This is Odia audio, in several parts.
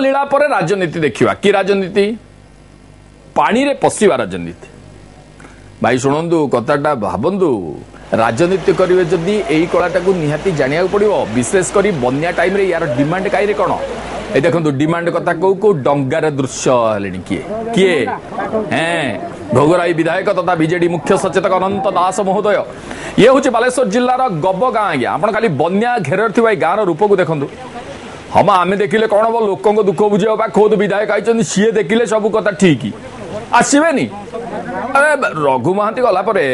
ଲୀଳା ପରେ ରାଜନୀତି ଦେଖିବା କି ରାଜନୀତି, ପାଣିରେ ପଶିବା ରାଜନୀତି। ଭାଇ ଶୁଣନ୍ତୁ, କଥାଟା ଭାବନ୍ତୁ। ରାଜନୀତି କରିବେ ଯଦି ଏଇ କଳାଟାକୁ ନିହାତି ଜାଣିବାକୁ ପଡ଼ିବ। ବିଶେଷ କରି ବନ୍ୟା ଟାଇମ୍ରେ ୟାର ଡିମାଣ୍ଡ କାହିଁରେ କ'ଣ? ଏ ଦେଖନ୍ତୁ, ଡିମାଣ୍ଡ କଥା କୋଉ କୋଉ ଡଙ୍ଗାର ଦୃଶ୍ୟ ହେଲେଣି। କିଏ କିଏ? ହେଁ, ଭୋଗରାଇ ବିଧାୟକ ତଥା ବିଜେଡି ମୁଖ୍ୟ ସଚେତକ ଅନନ୍ତ ଦାସ ମହୋଦୟ। ଇଏ ହେଉଛି ବାଲେଶ୍ୱର ଜିଲ୍ଲାର ଗବ ଗାଁ। ଆଜ୍ଞା, ଆପଣ ଖାଲି ବନ୍ୟା ଘେରରେ ଥିବା ଏଇ ଗାଁର ରୂପକୁ ଦେଖନ୍ତୁ। ହଁ ମ, ଆମେ ଦେଖିଲେ କ'ଣ ହବ? ଲୋକଙ୍କ ଦୁଃଖ ବୁଝିବା ବା ଖୋଦ ବିଧାୟକ ଆଇଛନ୍ତି, ସିଏ ଦେଖିଲେ ସବୁ କଥା ଠିକ ଆସିବେନି। ଆରେ, ରଘୁ ମହାନ୍ତି ଗଲା ପରେ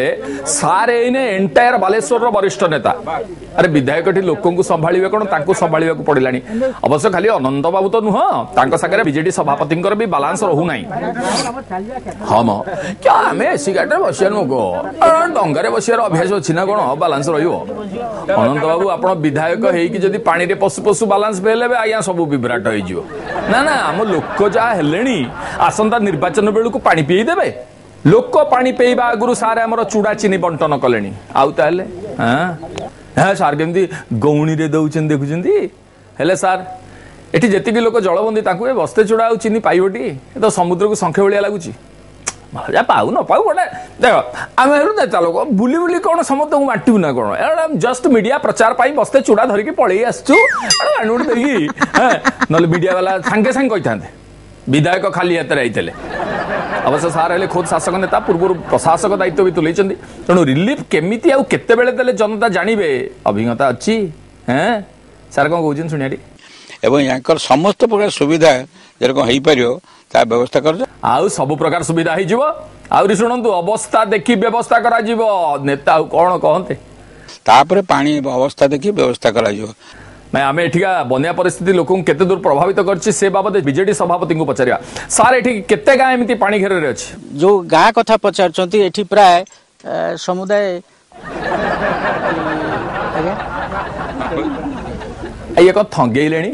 ସାର୍ ଏଇନେ ଏଣ୍ଟାୟାର ବାଲେଶ୍ୱରର ବରିଷ୍ଠ ନେତା। ଆରେ, ବିଧାୟକଠି ଲୋକଙ୍କୁ ସମ୍ଭାଳିବେ କ'ଣ, ତାଙ୍କୁ ସମ୍ଭାଳିବାକୁ ପଡ଼ିଲାଣି। ଅବଶ୍ୟ ଖାଲି ଅନନ୍ତ ବାବୁ ତ ନୁହଁ, ତାଙ୍କ ସାଙ୍ଗରେ ବିଜେଡି ସଭାପତିଙ୍କର ବି ବାଲାନ୍ସ ରହୁନାହିଁ। ହଁ ମ, କି ଆମେ ଏସି ଗାଡ଼ିରେ ବସିବା ଲୋକ, ଡଙ୍ଗାରେ ବସିବାର ଅଭ୍ୟାସ ଅଛି ନା କ'ଣ ବାଲାନ୍ସ ରହିବ? ଅନନ୍ତ ବାବୁ, ଆପଣ ବିଧାୟକ ହେଇକି ଯଦି ପାଣିରେ ପଶୁ ପଶୁ ବାଲାନ୍ସ ଫେଲ୍ ହେବେ ଆଜ୍ଞା, ସବୁ ବିଭ୍ରାଟ ହେଇଯିବ। ନା ନା, ଆମ ଲୋକ ଯାହା ହେଲେଣି, ଆସନ୍ତା ନିର୍ବାଚନ ବେଳକୁ ପାଣି ପିଇ ଦେବେ ଲୋକ। ପାଣି ପିଇବା ଆଗରୁ ସାର୍ ଆମର ଚୁଡ଼ା ଚିନି ବଣ୍ଟନ କଲେଣି। ଆଉ ତାହେଲେ ହଁ ସାର୍ କେମିତି ଗଉଣୀରେ ଦଉଛନ୍ତି ଦେଖୁଛନ୍ତି। ହେଲେ ସାର୍, ଏଠି ଯେତିକି ଲୋକ ଜଳବନ୍ଦୀ, ତାଙ୍କୁ ଏ ବସ୍ତେ ଚୁଡ଼ା ଆଉ ଚିନି ପାଇବଟି? ଏ ତ ସମୁଦ୍ରକୁ ଶଙ୍ଖେ ଭଳିଆ ଲାଗୁଛି। ଯା ପାଉ ନ ପାଉ, ଗୋଟେ ଦେଖ, ଆମେ ହେଲୁ ନେତା ଲୋକ, ବୁଲି ବୁଲି କ'ଣ ସମସ୍ତଙ୍କୁ ବାଣ୍ଟିବୁ ନା କ'ଣ? ଏଇଟା ଜଷ୍ଟ ମିଡ଼ିଆ ପ୍ରଚାର ପାଇଁ ବସ୍ତେ ଚୁଡ଼ା ଧରିକି ପଳେଇ ଆସିଛୁ ଗୋଟେ ଦେଇକି। ନହେଲେ ମିଡ଼ିଆ ବାଲା ସାଙ୍ଗେ ସାଙ୍ଗେ କହିଥାନ୍ତେ ବିଧାୟକ ଖାଲି ହାତରେ ଆଇଥିଲେ। ଅବଶ୍ୟ ସାର୍ ହେଲେ ଖୋଦ୍ ଶାସକ ନେତା, ପୂର୍ବରୁ ପ୍ରଶାସକ ଦାୟିତ୍ୱ ବି ତୁଲେଇଛନ୍ତି, ତେଣୁ ରିଲିଫ କେମିତି ଆଉ କେତେବେଳେ ଦେଲେ ଜନତା ଜାଣିବେ, ଅଭିଜ୍ଞତା ଅଛି। ହେଁ, ସାର୍ କ'ଣ କହୁଛନ୍ତି ଶୁଣିଆଟି। ଏବଂ ୟାଙ୍କର ସମସ୍ତ ପ୍ରକାର ସୁବିଧା ଯେରକମ ହେଇପାରିବ ତା ବ୍ୟବସ୍ଥା କରାଯାଉ। ଆଉ ସବୁ ପ୍ରକାର ସୁବିଧା ହେଇଯିବ। ଆହୁରି ଶୁଣନ୍ତୁ, ଅବସ୍ଥା ଦେଖି ବ୍ୟବସ୍ଥା କରାଯିବ। ନେତା ଆଉ କ'ଣ କହନ୍ତେ? ତାପରେ ପାଣି ଅବସ୍ଥା ଦେଖି ବ୍ୟବସ୍ଥା କରାଯିବ। ନାଇଁ, ଆମେ ଏଠିକା ବନ୍ୟା ପରିସ୍ଥିତି ଲୋକଙ୍କୁ କେତେ ଦୂର ପ୍ରଭାବିତ କରିଛି ସେ ବାବଦେ ବିଜେଡି ସଭାପତିଙ୍କୁ ପଚାରିବା। ସାର୍, ଏଠି କେତେ ଗାଁ ଏମିତି ପାଣି ଘେରରେ ଅଛି? ଯୋଉ ଗାଁ କଥା ପଚାରୁଛନ୍ତି, ଏଠି ପ୍ରାୟ ସମୁଦାୟ ଇଏ କଣ ଥଙ୍ଗେଇଲେଣି?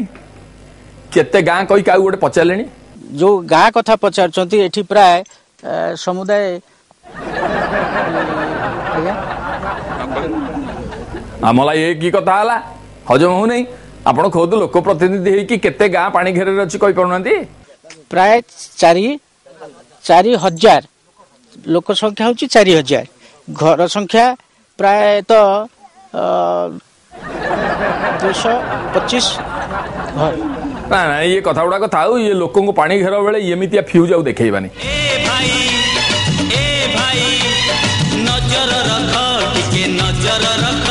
କେତେ ଗାଁ କହିକି ଆଉ ଗୋଟେ ପଚାରିଲେଣି। ଯୋଉ ଗାଁ କଥା ପଚାରୁଛନ୍ତି, ଏଠି ପ୍ରାୟ ସମୁଦାୟ ଆମଲା ଇଏ କି କଥା ହେଲା, ହଜମ ହଉନାହିଁ। ଆପଣ ଖୋଦ ଲୋକ ପ୍ରତିନିଧି ହେଇକି କେତେ ଗାଁ ପାଣି ଘେରରେ ଅଛି କହିପାରୁନାହାନ୍ତି? ପ୍ରାୟ 4000 ଲୋକ ସଂଖ୍ୟା ହେଉଛି 4000, ଘର ସଂଖ୍ୟା ପ୍ରାୟତଃ 225 ଘର। ନା ନା, ଇଏ କଥା ଗୁଡାକ ଥାଉ। ଇଏ ଲୋକଙ୍କୁ ପାଣି ଘେର ବେଳେ ଏମିତିଆ ଫ୍ୟୁଜ୍ ଆଉ ଦେଖେଇବାନି। ଏ ଭାଇ, ନଜର ରଖ, ଟିକେ ନଜର ରଖ,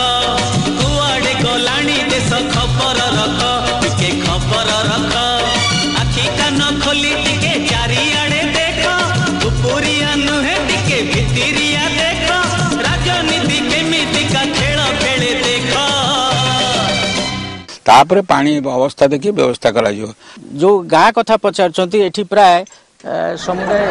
କୁଆଡେ ଗଲାଣି ଦେଶ ଖବର ରଖ, ଟିକେ ଖବର ରଖ। ଆଖି କାନ ଖୋଲି ଟିକେ ଚାରିଆଡେ ଦେଖ, ଉପରିଆ ନୁହେଁ ଟିକେ ଭିତିରିଆ ଦେଖ, ରାଜନୀତି କେମିତିକା ଖେଳ ଖେଳେ ଦେଖ। ତାପରେ ପାଣି ଅବସ୍ଥା ଦେଖି ବ୍ୟବସ୍ଥା କରାଯିବ। ଯୋଉ ଗାଁ କଥା ପଚାରୁଛନ୍ତି, ଏଠି ପ୍ରାୟ ସମୁଦାୟ